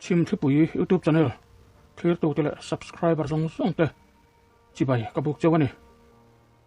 Chhimthlipui YouTube channel thlirtute leh subscriber zawng zawng te chibai ka buk cheu a ni.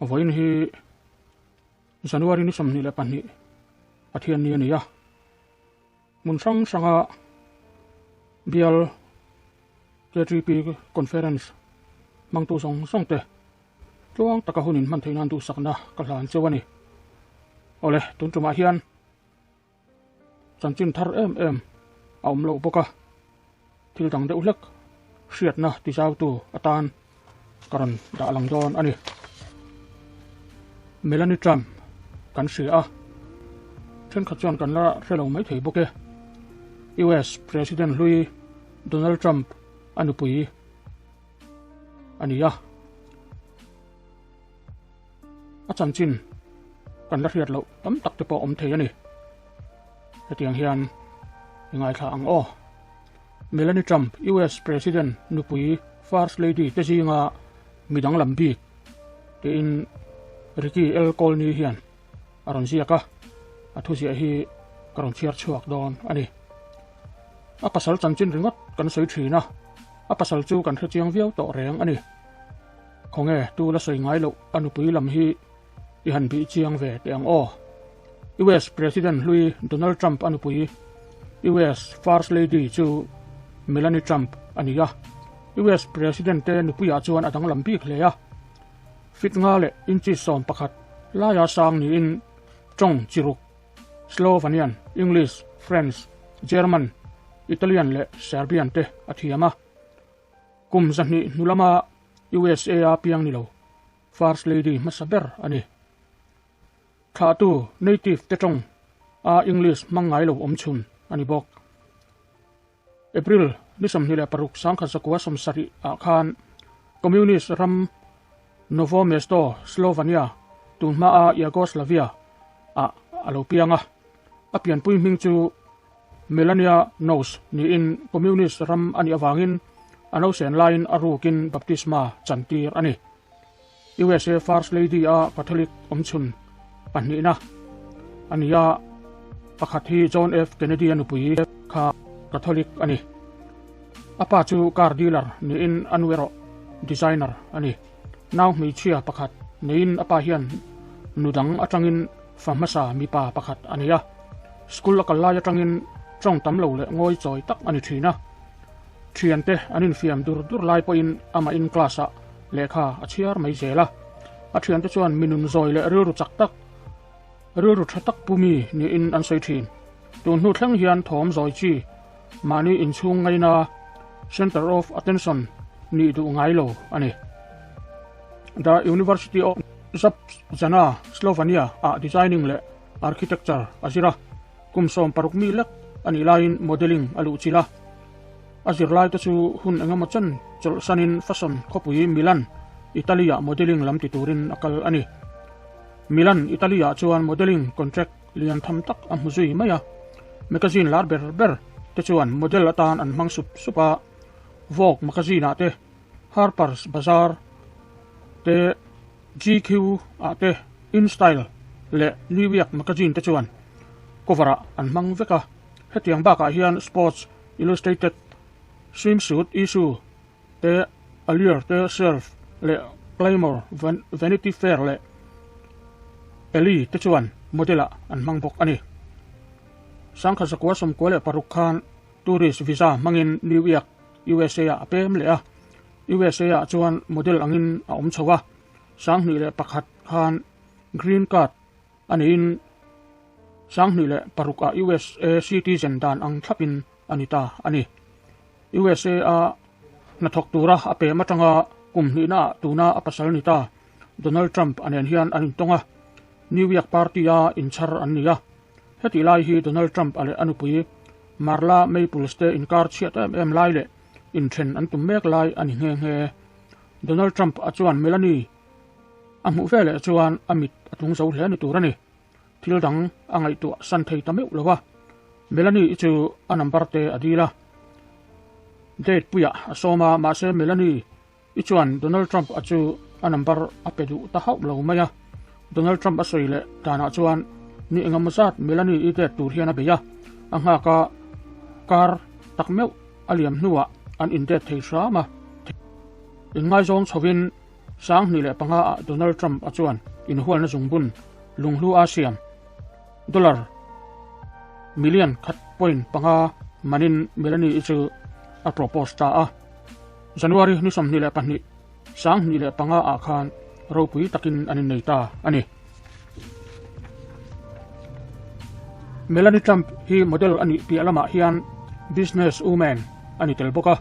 Vawiin hi January ni 22 Pathian ni a ni a. Hmun hrang hranga bial KTP Conference hmangtu zawng zawng te tluang taka hun inhman theih nan duhsakna ka hlan cheu a ni. Awle, tun tumah hian Chanchin thar em em a awm loh bawk a, thil dang deuh hlek hriatna tizautu atan ka rawn dah lang dawn a ni. Melanie Trump kan hria a, thenkhat chuan kan la hre lo maithei bawk e. US President hlui Donald Trump a nupui a ni a. A chanchin kan la hriat loh tam tak te pawh awm thei a ni. Hetiang hian i ngaithla ang aw. Melanie Trump, US President nupui First Lady te zinga mi danglam bik tiin Ricky L. Colney hian a rawn ziak a, a thuziah hi ka rawn chhiar chhuak dawn a ni. A pasal chanchin ringawt kan sawi thin a, a pasal chu kan hrechiang viau tawh reng a ni. Khawnge tu la sawi ngai loh a nupui lam hi i han bih chiang ve teh ang aw. US President hlui Donald Trump a nupui US First Lady chu Melanie Trump a ni a. US President te nupuiah chuan a danglam bik hle a. Fit nga leh inchi 11 laia sang niin tawng chi ruk Slovenian, English, French, German, Italian leh Serbian te a thiam a. Kum 200 hnu lama USA a piang ni lo, First Lady hmasa ber a ni. Thlahtu native te tawng a English hmang ngai lo awm chhun a ni bawk. April ni 26 1970 ah khan Communist ram Novo Mesto, Slovenia, tun hmaa Yugoslavia ah a lo piang a. A pianpui hming chu Melania Nous niin Communist ram a nih avangin a nausen laiin a rukin baptisma chantir a ni. USA First Lady a Catholic awmchhun pahnihna a ni a, pakhat hi John F. Kennedy a nupui kha Catholic a ni. A pa chu car dealer niin a nu erawh designer a ni. Nau hmeichhia pakhat neiin a pa hian nu dang atangin fa hmasa mipa pakhat a nei a. School a kal lai atangin tawng tam lo leh ngawi chawi tak a ni thin a. Thiante an infiam dur dur lai pawhin amah in class ah lehkha a chhiar mai zel a. A thiante chuan mi nun zawi leh rilru chak tak, rilru tha tak pu mi niin an sawi thin. Tun hnu thleng hian thawm zawi chi mahni inchhung ngaina Center of Attention nih duh ngai lo a ni. The University of Ljubljana, Slovenia ah Designing leh Architecture a zir a, kum 60 mi lek a nih laiin modelling a luh chilh a. A zirlai te chu hun engemaw chen chawlhsanin fashion khawpui Milan, Italy-ah modelling lam ti turin a kal a ni. Milan, Italy-ah chuan modelling contract lian tham tak a hmu zui mai a. Magazine lar ber ber te chuan model atan an hmang sup sup a, Vogue magazine-ah te, Harper's Bazaar te, GQ ah te, InStyle leh New York magazine te chuan cover ah an hmang vek a. Hetiang bakah hian Sports Illustrated, Swimsuit Issue te, Allure te, Self leh Glamour, Vanity Fair leh Elle te chuan model ah an hmang bawk a ni. 1996 khan tourist visa hmangin New York, USA ah a pem leh a. USA ah chuan model angin a awm chho a, 2001 khan green card a niin 2006 ah USA citizen dan ang thlapin a ni ta a ni. USA a hnathawk tura a pem atanga kum hnihna ah tuna a pasal ni ta Donald Trump a nen hian an intawng a, New York party a inchhar an ni a. Hetih lai hi Donald Trump a leh a nupui Marla Maples te inkar chhiat em em lai leh Inthen an tum mek lai a ni nghe nghe. Donald Trump a chuan Melanie a hmuh veleh chuan a mit a tlung zo hle ni tur a ni. Thil dang a ngaihtuah san thei ta meuh lo a. Melanie i chu a number te a dil a. Date puiah a sawm a, mahse Melanie i chuan Donald Trump a chu a number a pe duh ta hauh lo mai a. Donald Trump a sawi leh danah chuan ni engemaw zat Melanie i date tur hian a bei a, a nghak a kar tak meuh. a liam hnuah an indate thei hram a. Inngaizawng chhovin 2005 ah Donald Trump a chuan inhualna zungbun lunghlu a siam dollar million khat point panga manin Melanie-i chu a propose ta a. January ni 22, 2005 ah khan ropui takin an innei ta a ni. Melanie Trump hi model a nih piah lamah hian business woman a ni tel bawk a,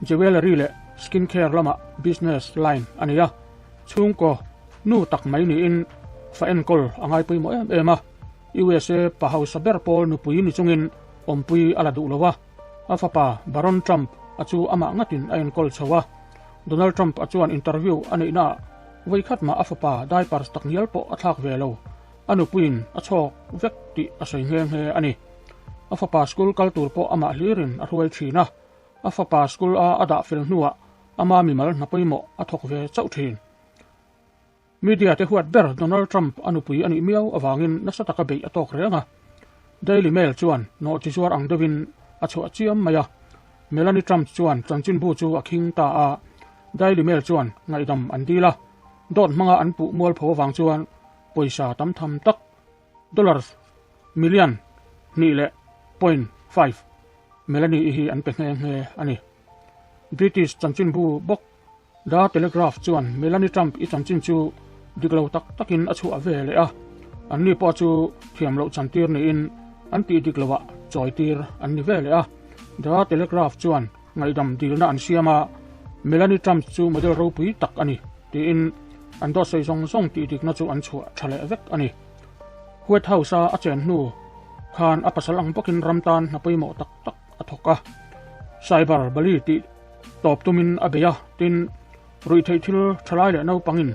jewellery leh skin care lamah business line a nei a, chhungkaw nu tak mai niin fa enkawl a ngai pawimawh em em a, USA pa hausa ber pawl nupui ni chungin awmpui a la duh lo a, a fapa Baron Trump a chu amah ngatin a enkawl chho a, Donald Trump a chuan interview a neihnaah Vawikhat mah a fapa diapers tak ngial pawh a thlak ve lo, a nupuiin a chhawk vek tih a sawi nghe nghe a ni. A fapa school kal tur pawh amah hlirin a hruai thin a, a fapa school a a dah fel hnuah ama mimal hna pawimawh a thawk ve chauh thin. Media te huat ber Donald Trump a nupui a nih miau avangin nasa taka beih a tawk reng a. Daily Mail chuan nawhchi zuar ang deuhin a chhuah chiam mai a, Melanie Trump chuan chanchinbu chu a khing ta a, Daily Mail chuan ngaihdam an dil a, dawt hmanga an puh mualpho avang chuan pawisa tam tham tak dollars million hnih leh point five Melanie-i hi an pe nghe nghe a ni. British chanchinbu bawk The Telegraph chuan Melanie Trump i chanchin chu dik lo tak takin a chhuah ve leh a, anni pawh chu thiam loh chantir niin an tih dik loah chawitir an ni ve leh a. The Telegraph chuan ngaihdam dilna an siam a, Melanie Trump chu model ropui tak a ni tiin an dawtsawi zawng zawng tih dikna chu an chhuah tha leh vek a ni. White House-a a chen hnu khan a pasal ang bawkin ram tan hna pawimawh tak tak a thawk a, cyber bali tih tawp tumin a bei a, tin, ruihtheih thil thalai leh naupangin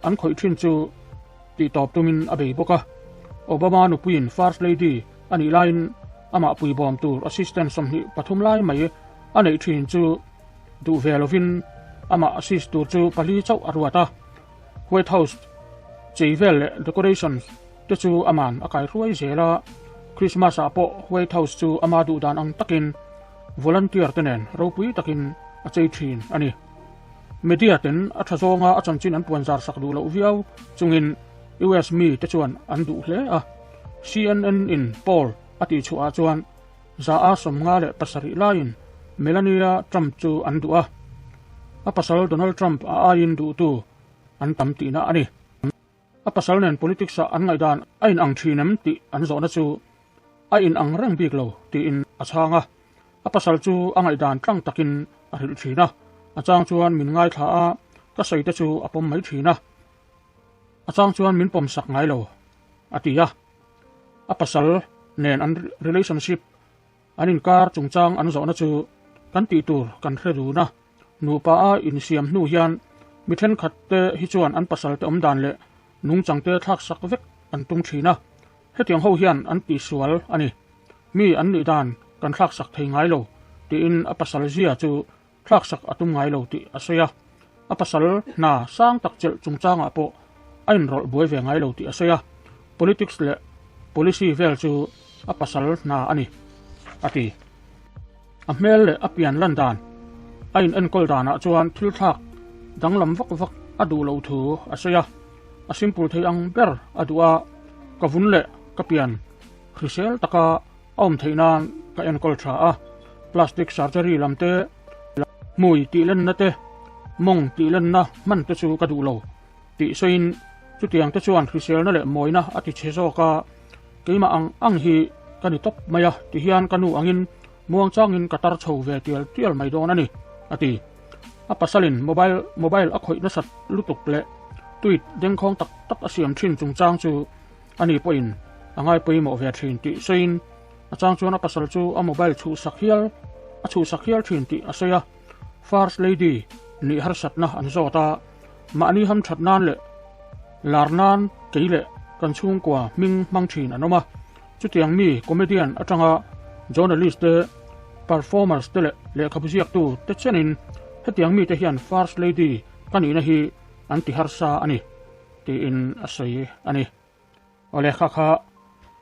an khawih thin chu tih tawp tumin a bei bawk a. Obama nupuiin First Lady a nih laiin amah puibawm tur assistant 23 lai mai a neih thin chu duh ve lovin amah assist tur chu pali chauh a ruat a. White House chei vel leh decorations te chu aman a kai hruai zel a, Christmas ah pawh White House chu ama duh dan ang takin volunteer te nen ropui takin a chei thin a ni. Media ten a tha zawnga a chanchin an puan zar sak duh loh viau chungin US mi te chuan an duh hle a, CNN in poll a tih chhuah ah chuan 57% laiin Melania Trump chu an duh a, a pasal Donald Trump a aiin duhtu an tam tihna a ni. A pasal nen politics ah an ngaihdan a inang thin em tih an zawhna chu a inang reng bik lo tiin a chhang a. A pasal chu a ngaihdan tlang takin a hrilh thin a, a chang chuan min ngaithla a, ka sawi te chu a pawm mai thin a, a chang chuan min pawm sak ngai lo a ti a. A pasal nen an relationship An inkar chungchang an zawhna chu kan tih tur kan hre dun a, nupa a insiam hnu hian mi thenkhat te hi chuan an pasal te awmdan leh nungchang te thlak sak vek an tum thin a, hetiang ho hian an tihsual a ni. Mi an nih dan kan thlak sak thei ngai lo tiin a pasal zia chu thlak sak a tum ngai lo tih a sawi a, a pasal hna sang tak chelh chungchangah pawh a inrawlh buai ve ngai lo tih a sawi a, politics leh policy vel chu a pasal hna a ni, a ti. A hmel leh a pian lan dan a in enkawl danah chuan thil thlak danglam vak vak a duh loh thu a sawi a, a simple thei ang ber a duh a, ka vun leh ka pian hrisel taka A awm theih nan ka enkawl tha a, plastic surgery lam te, hmui tih lenna te, mawng tih lenna hman te chu ka duh lo tih sawiin chutiang te chuan hriselna leh mawina a ti chhe zawk a, keimah ang ang hi ka ni tawp mai a ti hian ka nu angin muangchangin ka tar chho ve tial tial mai dawn a ni, a ti. A pasalin mobile mobile a khawih nasat lutuk leh tweet dengkhawng tak tak a siam thin chungchang chu Ani pawhin a ngai pawimawh ve thin tih sawiin a chang chuan a pasal chu a mobile chhuhsak hial a chhuhsak hial thin tih a sawi a. First Lady nih harsatna an zawt a, mahni hamthat nan leh lar nan kei leh kan chhungkua hming hmang thin an awm a. Chutiang mi comedian atanga journalist te, performers te leh lehkhabu ziaktu te chenin hetiang mite hian First Lady ka nihna hi an ti harsa a ni. Tiin a sawi a ni. Aw lehkha kha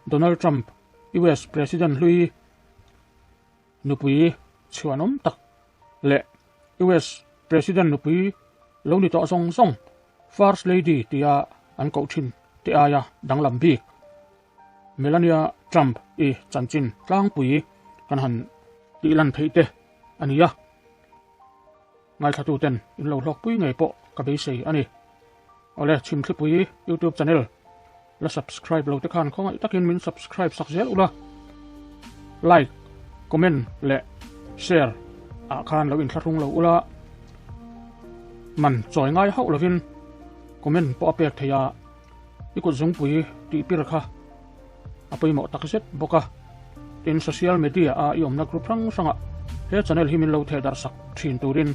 Donald Trump, US President hlui nupui chhuanawm tak leh US President nupui lo ni tawh zawng zawng First Lady tia an koh thin te aia danglam bik Melania Trump i chanchin tlangpui kan han tih lan theih te a ni a. Ngaithlatuten in lo hlawkpui ngei pawh ka beisei a ni. Awle Chhimthlipui YouTube channel la subscribe lo te khan khawngaih takin min subscribe sak zel ula. Like, comment leh share ah khan lo inthlahrung lo ula. Man chawi ngai hauh lovin comment pawh a pek thei a, i kut zungpui tih pir kha a pawimawh tak zet bawk a. Tin, social media a i awmna group hrang hrangah he channel hi min lo theh darh sak thin turin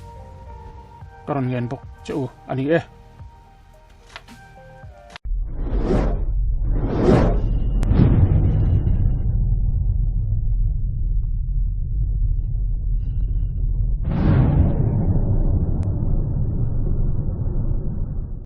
ka rawn ngen bawk che u a ni e.